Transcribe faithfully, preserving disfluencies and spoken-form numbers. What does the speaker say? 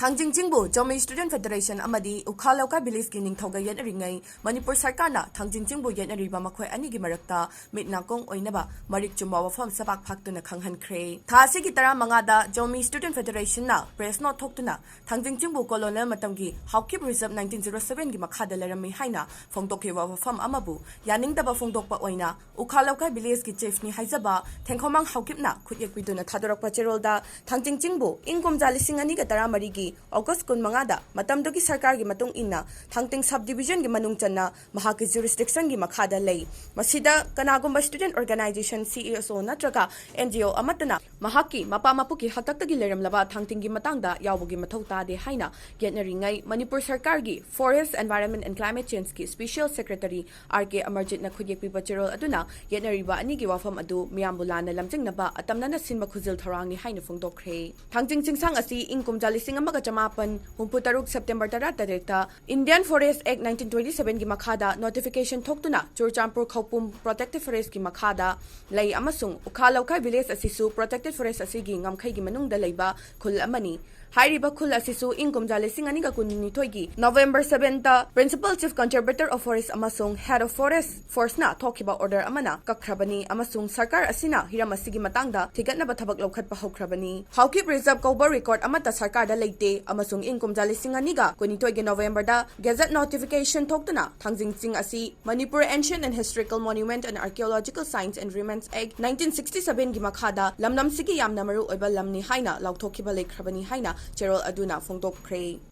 ꯊꯥꯡꯖꯤꯡ ꯆꯤꯡꯕꯨ Zomi student federation ꯑꯃꯗꯤ ꯎꯈꯥ ꯂꯧꯈꯥꯏ ꯚꯤꯂꯦꯖꯀꯤ ꯅꯤꯡꯊꯧꯒ ꯌꯦꯠꯅꯔꯤꯉꯩ ꯃꯅꯤꯄꯨꯔ ꯁꯔꯀꯥꯔꯅ ꯊꯥꯡꯖꯤꯡ ꯆꯤꯡꯕꯨ ꯌꯦꯠꯅꯔꯤꯕ ꯃꯈꯣꯏ ꯑꯅꯤꯒꯤ ꯃꯔꯛꯇ ꯃꯤꯠ ꯅꯥꯀꯣꯡ ꯑꯣꯏꯅꯕ ꯃꯔꯤꯛ ꯆꯨꯝꯕ ꯋꯥꯐꯝ ꯁꯕꯥꯛ ꯐꯥꯛꯇꯨꯅ ꯈꯪꯍꯟꯈ꯭ꯔꯦ꯫ ꯊꯥ ꯑꯁꯤꯒꯤ ꯇꯔꯥꯃꯉꯥꯗ ꯖꯣꯃꯤ ꯁ꯭ꯇꯨꯗꯦꯟꯠ ꯐꯦꯗꯔꯦꯁꯟꯅ ꯄ꯭ꯔꯦꯁ ꯅꯣꯠ ꯊꯣꯛꯇꯨꯅ ꯊꯥꯡꯖꯤꯡ ꯆꯤꯡꯕꯨ ꯀꯣꯂꯣꯅꯦꯜ ꯃꯇꯝꯒꯤ ꯍꯥꯎꯀꯤꯞ ꯔꯤꯖꯔꯚ ꯅꯥꯏꯟꯇꯤꯟ ꯖꯤꯔꯣ ꯁꯚꯦꯟꯒꯤ ꯃꯈꯥꯗ ꯂꯩꯔꯝꯃꯤ ꯍꯥꯏꯅ ꯐꯣꯡꯗꯣꯛꯈꯤꯕ ꯋꯥꯐꯝ ꯑꯃꯕꯨ ꯌꯥꯅꯤꯡꯗꯕ ꯐꯣꯡꯗꯣꯛꯄ ꯑꯣꯏꯅ ꯎꯈꯥ ꯂꯧꯈꯥꯏ ꯚꯤꯂꯦꯖꯀꯤ ꯆꯤꯐꯅꯤ ꯍꯥꯏꯖꯕ ꯊꯦꯡꯈꯣꯃꯥꯡ ꯍꯥꯎꯀꯤꯞꯅ ꯈꯨꯠꯌꯦꯛꯄꯤꯗꯨꯅ ꯊꯥꯗꯣꯔꯛꯄ ꯆꯦꯔꯣꯜꯗ ꯊꯥꯡꯖꯤꯡ ꯆꯤꯡꯕꯨ ꯏꯪ ꯀꯨꯝꯖꯥ ꯂꯤꯁꯤꯡ ꯑꯅꯤꯒ ꯇꯔꯥꯃꯔꯤꯒꯤ ꯑꯣꯒꯁ ꯀꯨꯟꯃꯉꯥꯗ ꯃꯇꯝꯗꯨꯒꯤ ꯁꯔꯀꯥꯔꯒꯤ ꯃꯇꯨꯡ ꯏꯟꯅ ꯊꯥꯡꯇꯤꯡ ꯁꯕ ꯗꯤꯕꯤꯖꯟꯒꯤ ꯃꯅꯨꯡ ꯆꯟꯅ ꯃꯍꯥꯛꯀꯤ ꯖꯨꯔꯤꯁꯗꯤꯛꯁꯟꯒꯤ ꯃꯈꯥꯗ ꯂꯩ꯫ ꯃꯁꯤꯗ ꯀꯅꯥꯒꯨꯝꯕ ꯁ꯭ꯇꯨꯗꯦꯟꯠ ꯑꯣꯔꯒꯅꯥꯏꯖꯦꯁꯟ, ꯁꯤ ꯑꯦꯁ ꯑꯣ ꯅꯠꯇ꯭ꯔꯒ ꯑꯦꯟ ꯖꯤ ꯑꯣ ꯑꯃꯠꯇꯅ ꯃꯍꯥꯛꯀꯤ ꯃꯄꯥ ꯃꯄꯨꯒꯤ ꯍꯥꯛꯇꯛꯇꯒꯤ ꯂꯩꯔꯝꯂꯕ ꯊꯥꯡꯇꯤꯡꯒꯤ ꯃꯇꯥꯡꯗ ꯌꯥꯎꯕꯒꯤ ꯃꯊꯧ ꯇꯥꯗꯦ ꯍꯥꯏꯅ ꯌꯦꯠꯅꯔꯤꯉꯩ ꯃꯅꯤꯄꯨꯔ ꯁꯔꯀꯥꯔꯒꯤ ꯐꯣꯔꯦꯁ, ꯑꯦꯟꯚꯥꯏꯔꯟꯃꯦꯟꯠ ꯑꯦꯟꯗ ꯀ꯭ꯂꯥꯏꯃꯦꯠ ꯆꯦꯟꯖꯀꯤ ꯁ꯭ꯄꯦꯁꯤꯌꯦꯜ ꯁꯦꯀ꯭ꯔꯦꯇꯔꯤ ꯑꯥꯔ ꯀꯦ ꯑꯃꯔꯖꯤꯠꯅ ꯈꯨꯠꯌꯦꯛꯄꯤꯕ ꯆꯦꯔꯣꯜ ꯑꯗꯨꯅ ꯌꯦꯠꯅꯔꯤꯕ ꯑꯅꯤꯒꯤ ꯋꯥꯐꯝ ꯑꯗꯨ ꯃꯤꯌꯥꯝꯕꯨ ꯂꯥꯟꯅ ꯂꯝꯖꯤꯡꯅꯕ ꯑꯇꯝꯅꯅ ꯁꯤꯟꯕ ꯈꯨꯖꯤꯜ ꯊꯧꯔꯥꯡꯅꯤ ꯍꯥꯏꯅ ꯐꯣꯡꯗꯣꯛꯈ꯭ꯔꯦ꯫ ꯊꯥꯡꯖꯤꯡ ꯆꯤꯡꯁꯥꯡ ꯑꯁꯤ ꯏꯪ ꯀꯨꯝꯖꯥ ꯂꯤꯁꯤꯡ ꯑꯃꯒ ꯆꯃꯥꯄꯟ ꯍꯨꯝꯐꯨ ꯇꯔꯨꯛ ꯁꯦꯞꯇꯦꯝꯕꯔ ꯇꯔꯥ ꯇꯔꯦꯠꯇ ꯏꯟꯗꯤꯌꯟ ꯐꯣꯔꯦꯁ ꯑꯦꯛ ꯅꯥꯏꯟꯇꯤꯟ ꯇ꯭ꯋꯦꯟꯇꯤ ꯁꯚꯦꯟꯒꯤ ꯃꯈꯥꯗ ꯅꯣꯇꯤꯐꯤꯀꯦꯁꯟ ꯊꯣꯛꯇꯨꯅ ꯆꯨꯔꯆꯥꯟꯄꯨꯔ ꯈꯧꯄꯨꯝ ꯄ꯭ꯔꯣꯇꯦꯛꯇꯦꯗ ꯐꯣꯔꯦꯁ꯭ꯠꯀꯤ ꯃꯈꯥꯗ ꯂꯩ ꯑꯃꯁꯨꯡ ꯎꯈꯥ ꯂꯧꯈꯥꯏ ꯚꯤꯂꯦꯖ ꯑꯁꯤꯁꯨ ꯄ꯭ꯔꯣꯇꯦꯛꯇꯦꯗ ꯐꯣꯔꯦꯁ꯭ꯠ ꯑꯁꯤꯒꯤ ꯉꯝꯈꯩꯒꯤ ꯃꯅꯨꯡꯗ ꯂꯩꯕ ꯈꯨꯜ ꯑꯃꯅꯤ꯫ ꯍꯥꯏꯔꯤꯕ ꯈꯨꯜ ꯑꯁꯤꯁꯨ ꯏꯪ ꯀꯨꯝꯖꯥ ꯂꯤꯁꯤꯡ ꯑꯅꯤꯒ ꯀꯨꯟꯅꯤꯊꯣꯏꯒꯤ ꯅꯣꯕꯦꯝꯕꯔ ꯁꯚꯦꯟꯗ Principal Chief Conservator of Forest ꯑꯃꯁꯨꯡ Head of Forest Forceꯅ ꯊꯣꯛꯈꯤꯕ ꯑꯣꯔꯗꯔ ꯑꯃꯅ ꯀꯛꯈ꯭ꯔꯕꯅꯤ ꯑꯃꯁꯨꯡ ꯁꯔꯀꯥꯔ ꯑꯁꯤꯅ ꯍꯤꯔꯝ ꯑꯁꯤꯒꯤ ꯃꯇꯥꯡꯗ ꯊꯤꯒꯠꯅꯕ ꯊꯕꯛ ꯂꯧꯈꯠꯄ ꯍꯧꯈ꯭ꯔꯕꯅꯤ꯫ ꯍꯥꯎꯀꯤꯞ ꯔꯤꯖꯔꯚ ꯀꯧꯕ ꯔꯦꯀꯣꯔꯗ ꯑꯃꯠꯇ ꯁꯔꯀꯥꯔꯗ ꯂꯩꯇꯦ ꯑꯃꯁꯨꯡ ꯏꯪ ꯀꯨꯝꯖꯥ ꯂꯤꯁꯤꯡ ꯑꯅꯤꯒ ꯀꯨꯟꯅꯤꯊꯣꯏꯒꯤ ꯅꯣꯕꯦꯝꯕꯔꯗ ꯒꯦꯖꯦꯠ ꯅꯣꯇꯤꯐꯤꯀꯦꯁꯟ ꯊꯣꯛꯇꯨꯅ ꯊꯥꯡꯖꯤꯡ ꯆꯤꯡ ꯑꯁꯤ Manipur Ancient and Historical Monument and Archaeological Sites and Remains Act nineteen sixty sevenꯒꯤ ꯃꯈꯥꯗ ꯂꯝꯗꯝꯁꯤꯒꯤ ꯌꯥꯝꯅ ꯃꯔꯨ ꯑꯣꯏꯕ ꯂꯝꯅꯤ ꯍꯥꯏꯅ ꯂꯥꯎꯊꯣꯛꯈꯤꯕ ꯂꯩꯈ꯭ꯔꯕꯅꯤ ꯍꯥꯏꯅ ꯆꯦꯔꯣꯜ ꯑꯗꯨꯅ ꯐꯣꯡꯗꯣꯛꯈ꯭ꯔꯦ꯫